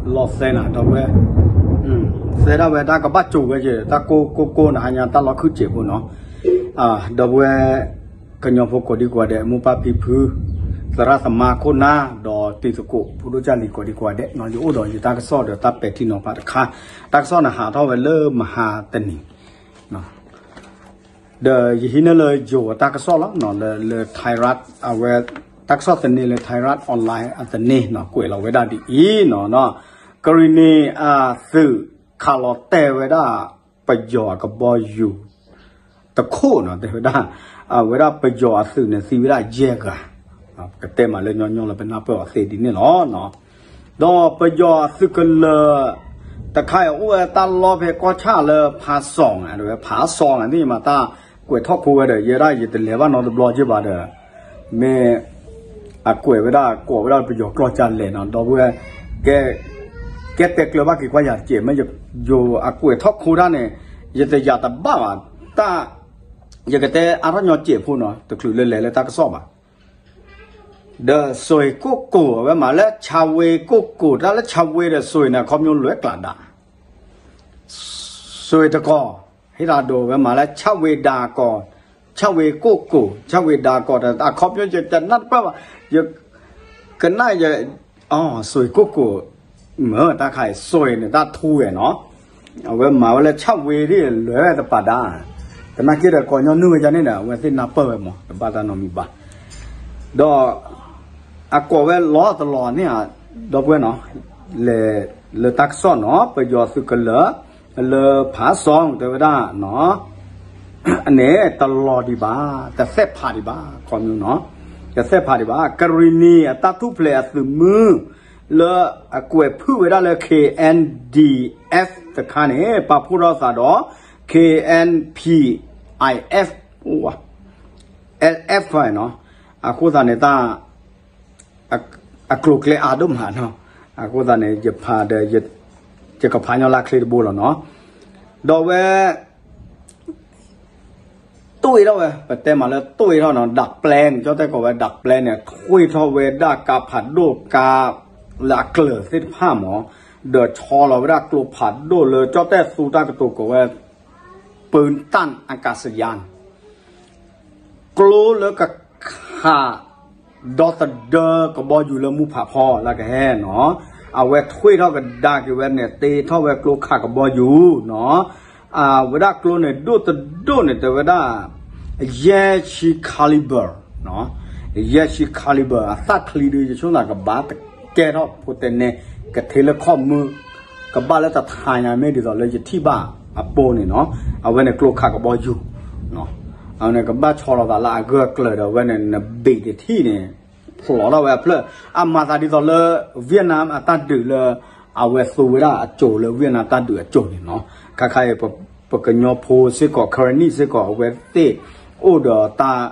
လီၤသဲနၤ ဒီပုၢ်ဝဲၢ်, သဲဒၣ်ဝဲတၢ်ကဘၣ်ကၠိဝဲက့ၤ တၢ်ကိၢ်ကိၢ်ကိၢ်နၤ ဟါညါတၢ်လီၢ်ခုၣ်စဲးဖိနီၤ, ဒီပုၢ်ဝဲၢ်, ကညီဖိကိးဒံကိးဂၤဒဲး မိၢ်ပၢ်ဖံဖု, သရၣ်သမါခိၣ်နၢ် ဒီးတံၤသကိး ဖိဒိၣ်ကၢ်လံၤကိးဒံကိးဂၤဒဲးနီၤ ယအိၣ်ဒီးယတၢ်ကစီၣ်ဒီးတၢ်ပဲာ်ထံနီၤဖးတခါ, တၢ်ကစီၣ်န့ၣ်ဟးထီၣ်ဝဲလၢမဟါတနံၤ ဒီးယဟံးန့ၢ်လၢယိၤအတၢ်ကစီၣ်လီၤ, လၢ Thai Rat အဝဲ တၢ်ကစီၣ်သန့လၢ Thai Rat Online အသန့နီၤ ကွဲးလီၤဝဲဒၣ်ဒ်အံၤနီၤ, ကရံၣ်နံၣ်အသုးခးလီၤတဲာ်ဝဲဒၣ် ပယီၤအကဘီယူၤ တခိၣ်နီၤ တဲဝဲဒၣ်, အဝဲဒၣ်ပယီၤအသုးန့ၣ်သံဝဲဒၣ်ယဲၢ်ဂၤ, ပကတဲမးလၢညီညီလၢပနၢ်ပၢၢ်အီၤသ့ဒ်န့ၣ်လီၤ. ဒီးပယီၤအသုးကလၢၤ တခါအံၤအိၣ်ဝဲတၢ်လီၢ်ဖဲကီၢ်ဆၣ်လၢဖးစီၤ, ဝဲဖးစီၤန့ၣ်မး တၢ်ကွဲးထီၣ်ခိဝဲဒီး ယဲဒၣ်ယတလဲၤဘၣ်နီတဘျီက့ဘၣ်ဒီး မ့ၢ် အကွဲးဝဲဒၣ် ကိးဝဲဒၣ်ပယီၤကျိာ်ကလဲၣ်နီၤ ဒီပုၢ်ဝဲၢ်, ကဲ ကဲတဲကျၢၤဘၣ်က့ၤကွၢ်ယၤတက့ၢ် မ့ၢ်ယိၤအကွဲးထီၣ်ခိတၢ်န့ၣ် ယတယာ်တဘၣ်ဘၣ်, တၢ် ယကတဲအါထီၣ်ညီစဲးဖိနီၤ တချုးလၢလဲၤလၢတၢ်ကစီၣ်ဘၣ်. ဒီးစွ့ၤကိၣ်ကိၣ် အဝဲမၤလၢဆၣ်ဝ့ကိၣ်ကိၣ် တၢ်လၢဆၣ်ဝ့ဒီးစွ့ၤန့ၣ် အခီပညီလွဲကျးဒၣ် စွ့ၤတကီၢ်, ဟ့ၣ်တၢ်ဒိးဝဲမၤလၢဆၣ်ဝ့ဒါကီၢ်, ဆၣ်ဝ့ကိၣ်ကိၣ်, ဆၣ်ဝ့ဒါကီၢ် အခီပညီယတနၢ်တပၢၢ်ဘၣ်, ယကနၣ်ယ စွ့ၤကိၣ်ကိၣ်, မ့ၢ်တၢ်ခါအံၤစွ့ၤန့ၣ် တၢ်ထူဝဲနီၤ, အဝဲမၤဝဲလၢဆၣ်ဝ့ဒ်လဲၣ်တပာ်ဒၣ်, သနာ်က့ဒီးကီၢ်ညီနုၢ်ဝဲဒ်န့ၣ်ဒီး အဝဲသ့ၣ်နၢ်ပၢၢ်ဝဲမး တဘၣ်တၢ်နီတမံၤဘၣ်. ဒီး အကိးဝဲလီၤတလီၤန့ၣ်ဧါ, ဒီပုၢ်ဝဲၢ်နီၤ, လဲၤလၢတၢ်ကစီၣ်နီၤ ပယီၤသုးကလၢၤ လၢဖးစီၤတဲဝဲဒၣ် န့ၣ် တလီၤဒံးဘၣ်, တသ့ၣ်ဖးဒံးဘၣ် ခီမီနီၤ, တသ့ၣ်ဖးဒံးဘၣ် ကရံၣ်နံၣ်အတၢ်ထူၣ်ဖျဲးအသုးမုၢ် လၢအကွဲးဖုၣ်ဝဲဒၣ်လၢ K N D F တခါန့ၣ် ပာ်ဖှိၣ်ထီၣ်သးဒီး K N P I F, L F နီၤ, အဃိသတးန့ၣ်တၢ် အကျိၤကျဲအါဒိၣ်မးနီၤ, အဃိသတးန့ၣ် ယဖးဒီး ယကဖးညီလၢချ့တဘိလီၤနီၤ, ဒီးဝဲ တွဲထီၣ်ဝဲ ပတဲမးလၢတွဲထီၣ်နီၤ ဒါပျဲန့ၣ် ကၠီတဲကိးဝဲဒါပျဲန့ၣ် တွဲထီၣ်ဝဲဒၣ်ကါဖးဒိၣ်ကါလၢအကျၢၤသ့ၣ်တဖၣ်မး, ဒီးဆီလီၤဝဲဒၣ်ကျိဖးဒိၣ်လၢကၠီတဲသူတၢ်ကတိၤကိးဝဲ ပၢတၢ်အကးစယါန့ၣ် ကျိလၢကခး ဒီသဒၢကဘီယူၤလၢမူဖးဖီလၢကဟဲနီၤ, အဝဲထွဲထီၣ်ကဒါက့ၤဝဲန့ၣ် တ့ထီၣ်ဝဲကျိခးကဘီယူၤနီၤ, အဝဲဒၣ်ကျိန့ၣ်ဒိၣ်တဒိၣ်န့ၣ် တဲဝဲဒၣ် ယဲၢ်ဆံ caliber, ယဲၢ်ဆံ caliber အသၣ်ချံဒုး ယဆိကမိၣ်ကဘၣ်တကဲထီၣ်ဖိတဲနဲ ကထ့လၢခီၣ်မုၢ် ကဘၣ်လၢတထါညါမ့ၢ်ဒ်သိးလၢယထံၣ်ဘၣ်အပူၤန့ၣ်နီၤ, အဝဲန့ၣ်ကျိခးကဘီယူၤ အဝဲန့ၣ်ကဘၣ်ဆီလီၤသးလၢအဂၢၢ်ကျၢၤဒီး အဝဲန့ၣ် နဘ့ၣ်တထံၣ်န့ၣ် ဖျိးထီၣ်ဝဲအဖျၢၣ်, အမၤသးဒ်သိးလၢ Vietnam အတၢ်ဒုးလၢ အဝဲသူဝဲဒၣ်အစိၤလၢ Vietnam တၢ်ဒုးအစိၤန့ၣ်နီၤ, ခါခါအံၤ ပကညီဖိစ့ၢ်ကီး Karenni စ့ၢ်ကီး အဝဲသ့ၣ်အိၣ်ဒီးတၢ်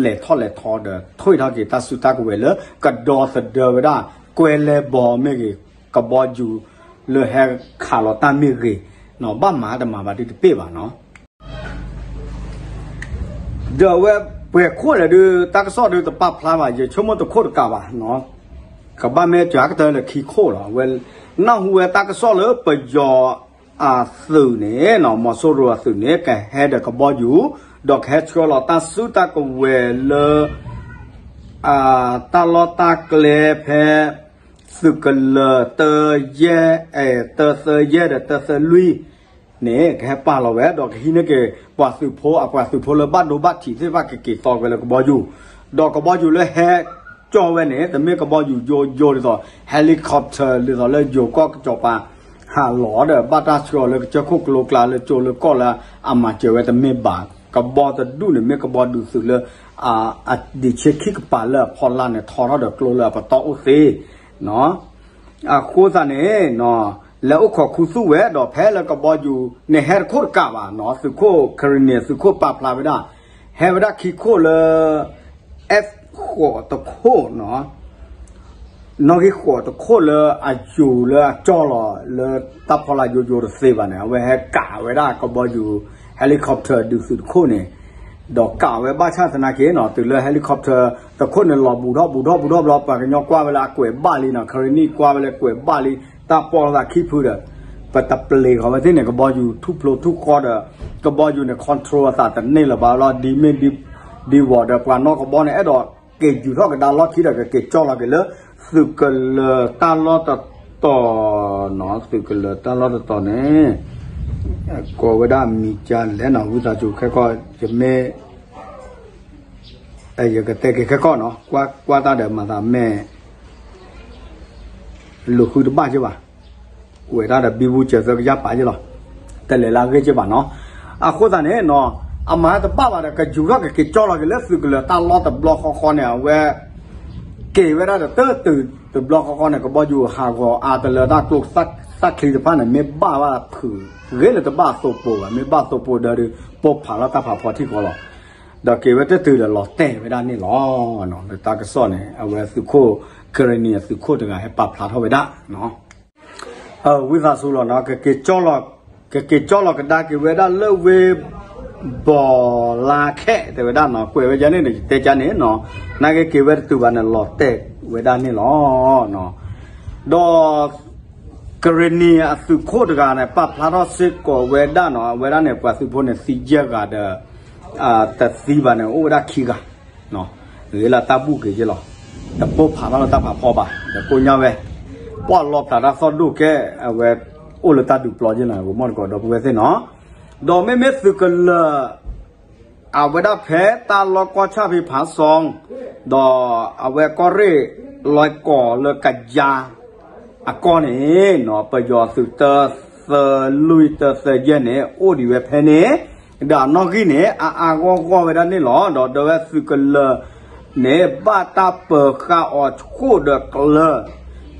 လဲၤထီၣ်လဲၤထီဒီး ထွဲထီၣ်က့ၤတၢ်စုတၢ်ကဝဲၤလၢ ကဒီသဒၢဝဲဒၣ် ကွဲလဲဘီမ့ၢ်ဂ့ၤ ကဘီယူၤလၢဟဲခးလီၤတၢ်မ့ၢ်ဂ့ၤ, ဘၣ်မၤတမၤဘၣ်ဒုးတပ့ၢ်ဘၣ်နီၤ. ဒီးအဝဲပှဲၤခိၣ်လဲၣ်ဒုး တၢ်ကစီၣ်ဒုးတပာ်ဖျါဘၣ် ယဆိကမိၣ်တခိၣ်တကးဘၣ်, ကဘၣ်မ့ၢ်စှၤကတၢၢ်လၢခံခိၣ်လီၤ. အဝဲနၢ်ဟူဝဲတၢ်ကစီၣ်လၢပယီၤအသုးန့ၣ်နီၤ မီၤစိရိၤအသုးန့ၣ် ကဟဲဒီးကဘီယူၤ ဒီးကဟဲဆှၢလီၤတၢ်စုတၢ်ကဝဲၤလၢ တၢ်လီၢ်တၢ်ကျဲဖဲ သုးကလၢၤတၢယဲၢ် အဲ တၢသၢယဲၢ်ဒီးတၢသၢလွံၢ်န့ၣ် ကဟဲပာ်လီၤဝဲ ဒီးကဟံးန့ၢ်က့ၤ ပှၤသုးဖိ အပှၤသုးဖိလၢဘၣ်ဒိဘၣ်ထံးသ့ၣ်တဖၣ်ကက့ၤသီကွံာ်လၢကဘီယူၤ, ဒီးကဘီယူၤလၢဟဲကၠီဝဲန့ၣ် တမ့ၢ်ကဘီယူၤယိယိဒ်သိး helicopter ဒ်သိးလၢယိၤကီၢ်ကစီၤပၤ ဟးလီၤဒီး ဘၣ်တၢ်ဆှၢအီၤလၢကစၢၢ်ခိၣ်ကျိကျါလၢကၠိလၢကီၢ်လၢအမၤစၢၤဝဲတမ့ၢ်ဘၣ်. ကဘီတဒူၣ်န့ၣ် မ့ၢ်ကဘီဒုးသုးလၢ အဒံးဆ့ခံကပၤလၢအဖီလာ်န့ၣ် ထီထီၣ်ဒီးကျိလၢအပတီၢ်အိၣ်သ့ အဃိသတးန့ၣ် လဲၤအိၣ်ခိးခူသူၣ်ဝဲဒီးဖဲလၢကဘီယူၤန့ၣ် ဟဲတခိၣ်တကးဘၣ်နီၤ သုးခိၣ် Karenni သုးခိၣ်ပာ်ဖျါဝဲဒၣ် ဟဲဝဲဒၣ်ခံခိၣ်လၢ F ဃိးတခိၣ်နီၤ နီၣ်ဂံၢ်ဃိးတခိၣ်လၢအယူၤလၢအကၠီလီၤလၢတၢ်ဖီလာ်ယိယိတသ့ဘၣ်န့ၣ် အဝဲဟဲကးဝဲဒၣ်ကဘီယူၤ helicopter ဒုးသုးတခိၣ်န့ၣ် ဒီးကးဝဲဘၣ်ဆၣ်သနာ်က့နီၤ တုၤလၢ helicopter တခိၣ်န့ၣ်လီၤဘူးထီၣ်ဘူးထီၣ်ဘူးထီၣ်ဘျီ ပှၤကညီကွၢ်ဝဲလၢအကွဲးဘၣ်လံနီၤ Karenni ကွၢ်ဝဲလၢကွဲးဘၣ်လံ တၢ်ပိာ်လိာ်သးခံဖုဒီး ပတပျ့ၤဃီၤဝဲသ့ၣ်န့ၣ် ကဘီယူၤထူၣ်ဖျိထူၣ်ဃီဒီး ကဘီယူၤန့ၣ် control အသးတန့ၢ်လၢၤဘၣ်လီၤ. ဒ်မ့ၢ်ဒ်ဝီၤဒီး ပှၤနီၢ်ကဘီန့ၣ် အဲၣ်ဒိးက့ၤယူၤထီၣ်ကဒါလီၢ်ခံဒီး ကက့ၤကၠီလီၤက့ၤလၢ သုးကလၢၤတၢ်လီၢ်တတီၤနီၤ, သုးကလၢၤတၢ်လီၢ်တတီၤန့ၣ် ကိးဝဲဒၣ်မံၤကါလဲၣ်နီၤ, ဝံသးစူၤခဲကီၢ် ယမ့ၢ် ယကတဲက့ၤခဲကီၢ်နီၤ, ကွၢ်တၢ်ဒီးမၤသးမဲာ် လူၤဃုတဘၣ်က့ဘၣ်, ကွဲးတၢ်ဒီးဘံဘူစၢၤသၢကယၢ်ပာ်က့လီၤ, တလဲၤလၢအဂ့ၢ်က့ဘၣ်နီၤ. အဃိသတးန့ၣ်နီၤ, အမၤတဘၣ်ဘၣ်ဒီး ကယူၤထီၣ်ကက့ၤကၠီလီၤက့ၤလၢသုးကလၢၤတၢ်လီၢ်တဘျီဃီဃီန့ၣ် အဝဲ က့ၤဝဲဒၣ်ဒီးတၢ်တုၤတဘျီဃီဃီန့ၣ် ကဘီယူၤဟးဂီၤအါတလၢတၢ်ကျိၣ်တၢ်ချံတဖၣ်န့ၣ် မ့ၢ်ဘၣ်ဘၣ်ဖုး ဂ့ၤလၢတဘၣ်သိးပိၤဘၣ်, မ့ၢ်ဘၣ်သိးပိၤဒီး ပိၢ်ဖးလီၤတၢ်ဖးဖီထံဃီလီၤ. ဒီးက့ၤဝဲတၢ်တုၤဒီးလီၤတဲာ်ဝဲဒၣ်န့ၣ်လီၤ. လၢတၢ်ကစီၣ်န့ၣ် အဝဲသုးခိၣ် ကရ့ၣ်နံၤအသုးခိၣ်တဂၤဟဲပာ်ဖျါထီၣ်ဝဲဒၣ် ဝံသးစူၤလီၤနီၤ, ကက့ၤကၠီလီၤကဒါက့ၤဝဲဒၣ်လၢဝ့ၢ် ဘီၤလါခဲ တဲဝဲဒၣ်နီၤ, ကွဲးဝဲဒၣ်န့ၣ်ဒီး ယတဲကန့ၣ်နီၤ, နာ်က့က့ၤဝဲတတုၤဘၣ်န့ၣ် လီၤတဲာ်ဝဲဒၣ်န့ၣ်လီၤ. ဒီး ကရ့ၣ်နံၤအသုးခိၣ်တဂၤန့ၣ် ပာ်ဖျါထီၣ်စ့ၢ်ကီးဝဲဒၣ်နီၤ, အဝဲဒၣ်န့ၣ် ပှၤသုးဖိန့ၣ် သံယဲၢ်ဂၤဒီး တသံဘၣ်န့ၣ် အိၣ်ဝဲဒၣ်ခံဂၤ ဂ့ၤလၢတၢ်ဘူၣ်က့ၤက့လီၤ. တပိၢ်ဖးထီၣ်လၢတၢ်ဖးဖီဘၣ်, ဒီးကိညါဝဲ ပှၤလီၤဖျးတၢ်သီၣ်ဒိၣ်ကဲ အဝဲအိၣ်လၢတၢ်ဒုးပျီက့လီၤ, ဂိၤမီၢ်တကိးဒီပုၢ်ဝဲၢ်သ့ၣ်နီၤ. ဒီးမ့မ့ၢ်သုးကလၢၤ အဝဲဒၣ်ဖဲတၢ်လီၢ်ကီၢ်ဆၣ်ဖံးဖးစီ, ဒီးအဝဲကီၢ်ရ့ၣ်လီၤကီၢ်လၢကယါ အကီၢ်န့ၣ်နီၤ, ပယီၤသုးတၢသၢလွံၢ်တၢသၢယဲၢ်န့ၣ် အိၣ်ဒံးဝဲဖဲန့ၣ်, ဒီးအနီၣ်ဂံၢ်န့ၣ် အါအါဂီၢ်ဂီၢ်ဝဲဒၣ်န့ၣ်လီၤ. ဒီးဒ်ဝဲသုးကလၢၤန့ၣ် ဘၣ်တၢ်ပၢၤဃာ်အီၤဆူၣ်ဒီးကျၢၤ,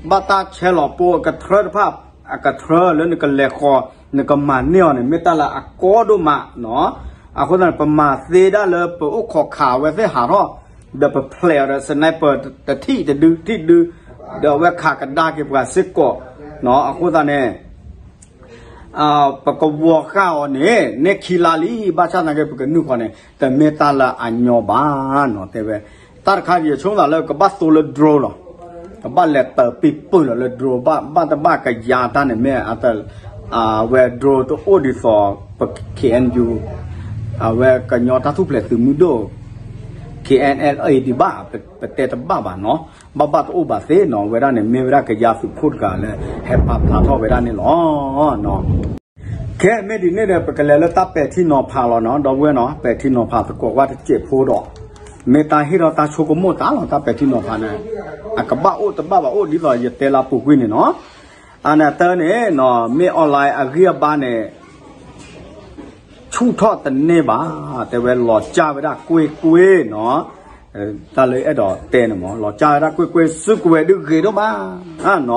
ဘၣ်တၢ်ဆဲးလီၤပိအကထြၢတဖၣ်, အကထြၢလၢနကလဲၤဃီၤ နကမၤန့ၢ်အီၤန့ၣ် မ့ၢ်တၢ်လၢအကီဒိၣ်မးနီၤ. အဃိသတးန့ၣ် ပမၤသ့ဒၣ်လၢပအိၣ်ခိးခးဝဲသ့ၣ်ဟးထီၣ် ဒီးပဖျဲးအီၤဒီး sniper တထံၣ်တဒုထံၣ်ဒု, ဒီးအဝဲခးကဒါက့ၤပှၤစ့ၢ်ကီးနီၤ. အဃိသတးန့ၣ် ပကဝီၤဃာ်အီၤန့ၣ် န့ၢ်ခံလါလံ, ဘၣ်ဆၣ်သနာ်က့ ပကနုာ်ဃီၤန့ၣ် တမ့ၢ်တၢ်လၢအညီဘၣ်နီၤ, တဲဝဲ. တၢ်တခါယဆိကမိၣ်သးလၢကဘၣ်သိလၢ drone လီၤ. ကဘၣ်လဲၤတၢၤပံၢ်ပုၢ်လီၤလၢ drone, ဘၣ်တဘၣ်ကယါတၢ်န့ၣ်မ့ၢ် အဝဲ drone တအိၣ်ဒ်သိး ပ K N U အဝဲကညီတၢ်ထူၣ်ဖျဲးသုးမုၢ်ဒိၣ် K N L A ဒံးဘၣ်, ပတဲတဘၣ်ဘၣ်နီၤ, ဘၣ်ဘၣ်တအိၣ်ဘၣ်သ့နီၤ, ဝဲဒၣ်န့ၣ် မ့ၢ်ဝဲဒၣ်ကယါသုးခိၣ်တဂၤလၢ ဟဲပာ်ဖျါထီၣ်ဝဲဒၣ်န့ၣ်လီၤ. ခဲမ့ၢ်ဒ်န့ၣ်ဒီး ပကလဲၤလၢတၢ်ပဲာ်ထံနီၤဖးလီၤနီၤ, ဒီပုၢ်ဝဲၢ်နီၤ, ပဲာ်ထံနီၤဖးသကိးကွၢ်တစဲးဖိဒီး မ့ၢ်တၢ်ဟ့ၣ်ထီၣ်တၢ်ဆိကမိၣ်သးလီၤ, တၢ်ပဲာ်ထံနီၤဖးန့ၣ် အကဘၣ်အိၣ်တဘၣ်ဘၣ်အိၣ်ဒ်သိးယတဲလၢပူၤကွံာ်န့ၣ်နီၤ, အန့ၣ်တၢ်န့ၣ်နီၤ, မ့ၢ် online အဂံၢ်အဘါန့ၣ် ဆူၣ်ထီၣ်တန့ၢ်ဘၣ်, တဲဝဲလီၤကၢ်ဝဲဒၣ်ကွ့ၢ်ကွ့ၢ်နီၤ, တၢ်လၢအဲၣ်ဒိးတဲန့ၣ်မ့ၢ် လီၤကၢ်ဝဲဒၣ်ကွ့ၢ်ကွ့ၢ် စုကဝဲၤဒုးဂ့ၤဒိၣ်မးနီၤ,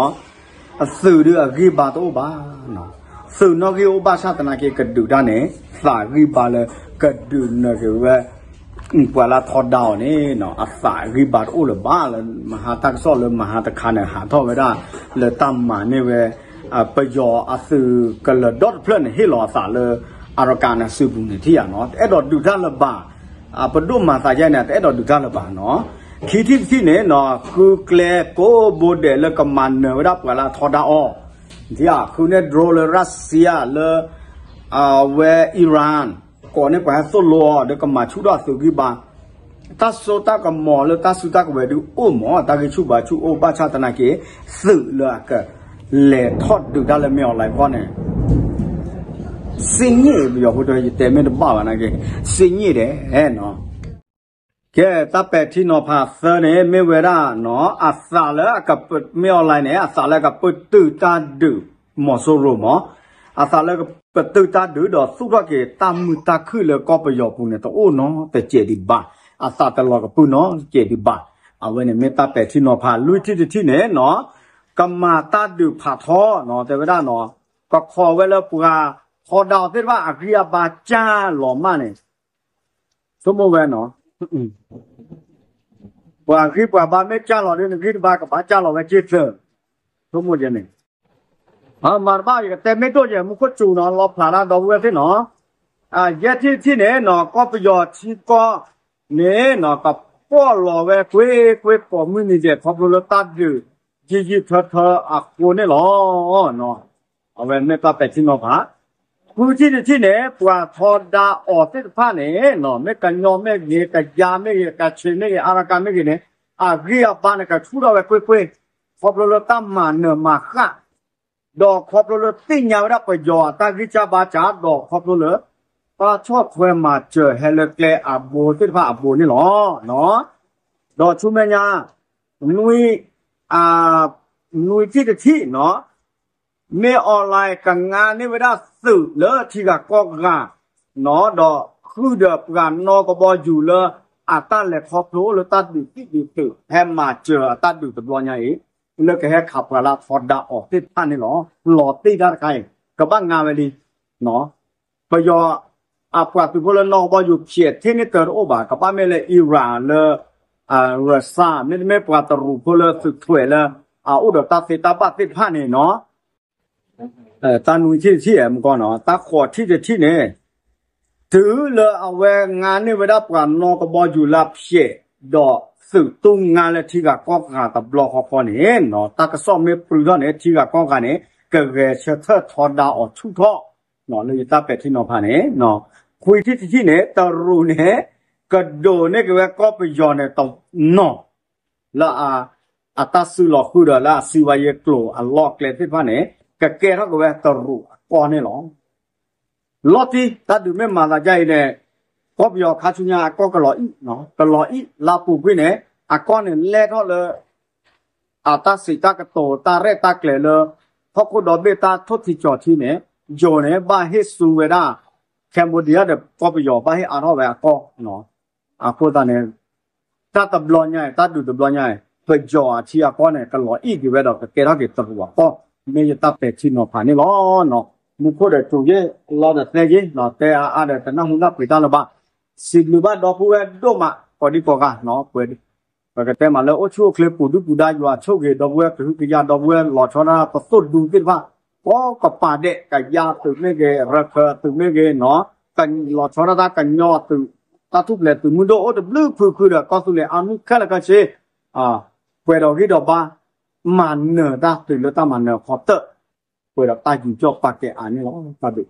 အသုးဒုးအဂံၢ်ဘါတအိၣ်ဘၣ်နီၤ, သုးနီၣ်ဂံၢ်အိၣ်ဘၣ်ဆၣ်သနာ်က့ကဒုးတၢ်န့ၣ် သးဂံၢ်ဘါလၢကဒုးနၢၤက့ၤဝဲ ပှၤလၢထီဒါအီၤန့ၣ်နီၤ, အသးဂံၢ်ဘါတအိၣ်လၢၤဘၣ်လၢ မဟါတၢ်ကစီၣ်လၢမဟါတခါန့ၣ် ဟးထီၣ်ဝဲဒၣ် လၢတၢ်မၤန့ၢ်ဝဲ ပယီၤအသုးကလၢၤဒီတဖျၢၣ်န့ၣ် ဟ့ၣ်လီၤအသးလၢ Arakan န့ၣ်စုပူၤန့ၣ်ထံၣ်ဧါနီၤ, တအဲၣ်ဒိးဒုးတၢ်လၢၤဘၣ်, ပဒိၣ်မၤသးယဲၢ်န့ၣ် တအဲၣ်ဒိးဒုးတၢ်လၢၤဘၣ်နီၤ, ခံထံၣ်တထံၣ်န့ၣ်နီၤ, ဃုကျဲကိးဘိဒဲးလၢကမၤနၢၤဝဲဒၣ်ပှၤလၢအထီဒါအီၤ, ဃုန့ၢ် drone လၢ Russia လၢ အဝဲ Iran ကိးန့ၢ်ပှၤဟဲသိၣ်လိအီၤ ဒီးကမၤဆူၣ်ထီၣ်အသုးဂံၢ်ဘါ, တၢ်စိတၢ်ကမီၤလၢတၢ်စုတၢ်ကဝဲၤဒုးအိၣ်မး, တၢ်ဂံၢ်ဆူၣ်ဘါဆူၣ်အိၣ်ဘၣ်ဆၣ်သနာ်က့ သုးလၢအကလဲၤထီၣ်ဒုးတၢ်လၢမ့ၢ် online ဖီန့ၣ် စ့ၢ်ည့ၣ် ပယီၤဖိတယတဲမ့ၢ်တဘၣ်ဘၣ်နာ်က့ စ့ၢ်ည့ၣ်ဒဲးနီၤ. ကဲ တၢ်ပဲာ်ထံနီၤဖးသၢန့ၣ် မ့ၢ်ဝဲဒၣ်နီၤ, အသးလၢအကပ, မ့ၢ် online န့ၣ် အသးလၢကပတုာ်တၢ်ဒုး မီၤစိရိၤမး, အသးလၢကပတုာ်တၢ်ဒုးဒီးသူၣ်ထီၣ်က့ၤတၢ်မုာ်တၢ်ခုၣ်လၢကီၢ်ပယီၤပူၤန့ၣ် တအိၣ်နီတစဲးဒံးဘၣ်, အသးတလီၤကပုၢ်နီတစဲးဒံးဘၣ်. အဝဲန့ၣ်မ့ၢ်တၢ်ပဲာ်ထံနီၤဖး လွံၢ်ထံၣ်တထံၣ်န့ၣ်နီၤ, ကမၤတၢ်ဒုးဖးထီနီၤ, တဲဝဲဒၣ်နီၤ, ကခိးဝဲလၢပှၤထီဒါအီၤသ့ၣ်တဖၣ်အဂံၢ်အဘါကၢ်လီၤမးန့ၣ် ဆိကမိၣ်ဝဲနီၤ, ပှၤဂံၢ်ပှၤဘါမ့ၢ်ကၢ်လီၤဒီး နဂံၢ်နဘါကဘၣ်ကၢ်လီၤဝဲက့ၤသၢ, ဆိကမိၣ်ယဲန့ၣ်, မၤတဘၣ် ယကတဲမ့ၢ်ဒိၣ်ယဲ မူခိၣ်စူၤနီၤ လီၤဖျးတၢ်ဒီပုၢ်ဝဲၢ်သ့ၣ်နီၤ, ယဲၢ်ထံၣ်တထံၣ်န့ၣ်နီၤ ကီၢ်ပယီၤထံကီၢ်န့ၣ်နီၤ ကပီၣ်လီၤဝဲကွ့ၢ်ကွ့ၢ်ကိးမုၢ်နံၤဒဲး ခီဖျိလၢတၢ်ဒုး ယံာ်ယံာ်ထၢထၢအဃိန့ၣ်လီၤ. အဝဲမ့ၢ်တၢ်ပဲာ်ထံနီၤဖး. ဃုထံၣ်တထံၣ်န့ၣ် ပှၤထီဒါအီၤသ့ၣ်တဖၣ်န့ၣ် မ့ၢ်ကညီမ့ၢ်ဂ့ၤ, ကယါမ့ၢ်ဂ့ၤ, ကခ့ၣ်မ့ၢ်ဂ့ၤ, အါရကၤမ့ၢ်ဂ့ၤန့ၣ် အဂံၢ်အဘါန့ၣ် ကဆူၣ်ထီၣ်ဝဲကွ့ၢ်ကွ့ၢ်, ခီဖျိလၢတၢ်မၤနၢၤမၤဃၣ် ဒီးခီဖျိလၢသ့ၣ်ညါဝဲဒၣ်ပယီၤအတၢ်ဂံၢ်စၢ်ဘါစၢ်, ဒီးခီဖျိလၢ တၢ်ဆီၣ်ထွဲမၤစၢၤဟဲလၢကျဲအဘိသ့ၣ်တဖၣ်အဘိန့ၣ်လီၤ. ဒီးဆူမဲာ်ညါ နွံ, နွံထံၣ်တထံၣ်နီၤ, မ့ၢ် online ကငါန့ၢ်ဝဲဒၣ်သုးလၢထံဂၤကီၢ်ဂၤနီၤ, ဒီးဃုာ်ဒီးပှၤနီၢ်ကဘီယူၤလၢအတၢ်လဲၤခီဖျိလၢတၢ်ဒုးသံၣ်ဒုးသုး ဟဲမၤစၢၤအတၢ်ဒုးတဘျီညါအံၤ, လၢကဟဲခးပှၤလၢအထီဒါအီၤသ့ၣ်တဖၣ်န့ၣ်လီၤ. လီၤတံၢ်တၢ်တခါအံၤ ကဘၣ်ငါဝဲလံ ပယီၤအပှၤသုးဖိလၢနီၢ်ကဘီယူၤဖျဲးထံၣ်န့ၢ်တၢ်တအိၣ်ဘၣ်, ကဘၣ်မ့ၢ်လၢ Iran လၢ Russia မ့တမ့ၢ်ပှၤတရူးဖိလၢသုးထွဲးလၢ အအိၣ်ဒီးတၢ်သ့တၢ်ဘၣ်သ့ၣ်တဖၣ်န့ၣ်နီၤ, တၢ်နွံထံၣ်တထံၣ်မကီနီၤ, တၢ်ဃိးထံၣ်တထံၣ်န့ၣ် တုၤလၢအဝဲငါန့ၢ်ဝဲဒၣ်ပှၤနီၢ်ကဘီယူၤလၢအဖျဲး ဒီးသုးတူၢ်ငါလၢထံဂၤကီၢ်ဂၤတဘျီဃီဃီန့ၣ်နီၤ, တၢ်ကစီၣ်မ့ၢ်ပြူထီၣ်န့ၣ် ထံဂၤကီၢ်ဂၤန့ၣ် ကဂဲၤဆၢထၢၣ်ထီဒါအီၤဆူၣ်ထီၣ် လၢယတၢ်ပဲာ်ထံနီၤဖးန့ၣ်, ခွံထံၣ်တထံၣ်န့ၣ် တရူးန့ၣ် ကဒိးန့ၢ်က့ၤဝဲကီၢ်ပယီၤန့ၣ်တနီၤ လၢ အတၢ်စုလီၤဃုာ်ဒီးလၢအစုဝါယဲကျိၤအလီၢ်ကျဲသ့ၣ်တဖၣ်န့ၣ် ကကဲထီၣ်က့ၤဝဲတရူးအကီၢ်န့ၣ်လီၤ. လီၤတံၢ်တၢ်ဒုးမ့ၢ်မၤသးဒ်အံၤန့ၣ် ကီၢ်ပယီၤခါဆူညါအကီၢ်ကလီၤအံၣ်, ကလီၤအံၣ်လါပူၤကွံာ်န့ၣ် အကီၢ်န့ၣ်လဲၢ်ထီၣ်လၢ အတၢ်စံးတၢ်ကတိၤတၢ်ရဲၣ်တၢ်ကျဲၤလၢ ဟီၣ်ခိၣ်ဒီဘ့ၣ်တၢ်ထိၣ်ထံကၠီၤထံန့ၣ် ယိၤန့ၣ် ဘၣ်ဟ့ၣ်စူဝဲဒၣ် Cambodia ဒီးကီၢ်ပယီၤဘၣ်ဟ့ၣ်အါထီၣ်ဝဲအကီၢ် အဃိသတးန့ၣ် တၢ်တဘျီညါအံၤ တၢ်ဒုးတဘျီညါအံၤ ပယီၤအထံအကီၢ်န့ၣ် ကလီၤအံၣ်က့ၤဝဲဒီးကကဲထီၣ်က့ၤတရူးအကီၢ် မ့ၢ်ယတၢ်ပဲာ်ထံနီၤဖးန့ၣ်လီၤ. မူခိၣ်ဒီးတူၤယ့ၣ်လီဒီးသဲယ့ၣ် တဲအါအါဒီးတနၢ်ဟူနၢ်ပှ့ၤတၢ်လၢၤဘၣ်. စံးဘျုးဘၣ်ဒီပုၢ်ဝဲၢ်ဒိၣ်မး ကိးဒံကိးဂၤ ပကတဲမးလၢအိၣ်ဆူၣ်အိၣ်ချ့ပူၤဒုၣ်ပူၤဒါယွၤဆိၣ်ဂ့ၤ ဒီပုၢ်ဝဲၢ်ကဟုကယာ် ဒီပုၢ်ဝဲၢ်လီၤဆီဒၣ်တၢ်ပသိၣ်ဒူသ့ၣ်တဖၣ် ကိးကပၤဒဲး ကယါအသုးမ့ၢ်ဂ့ၤ ရခၢၣ်အသုးမ့ၢ်ဂ့ၤနီၤ လီၤဆီဒၣ်တၢ်ကညီအသုး တၢ်ထူၣ်ဖျဲးသုးမုၢ်ဒိၣ်အိၣ်တဘျုးဖုခုဒီး ကီၢ်သူလ့ၤအါမုၢ်ခဲလၢာ်ခဲဆ့ ပှဲၤဒီးဂံၢ်ဒီးဘါ မၤနၢၤတၢ်သုးလၢတၢ်မၤနၢၤအခီတၢၢ် ပှဲၤဒီးတၢ်ယူးယီၣ်ပာ်ကဲအါန့ၣ်လီၤ. တၢ်ဘျုး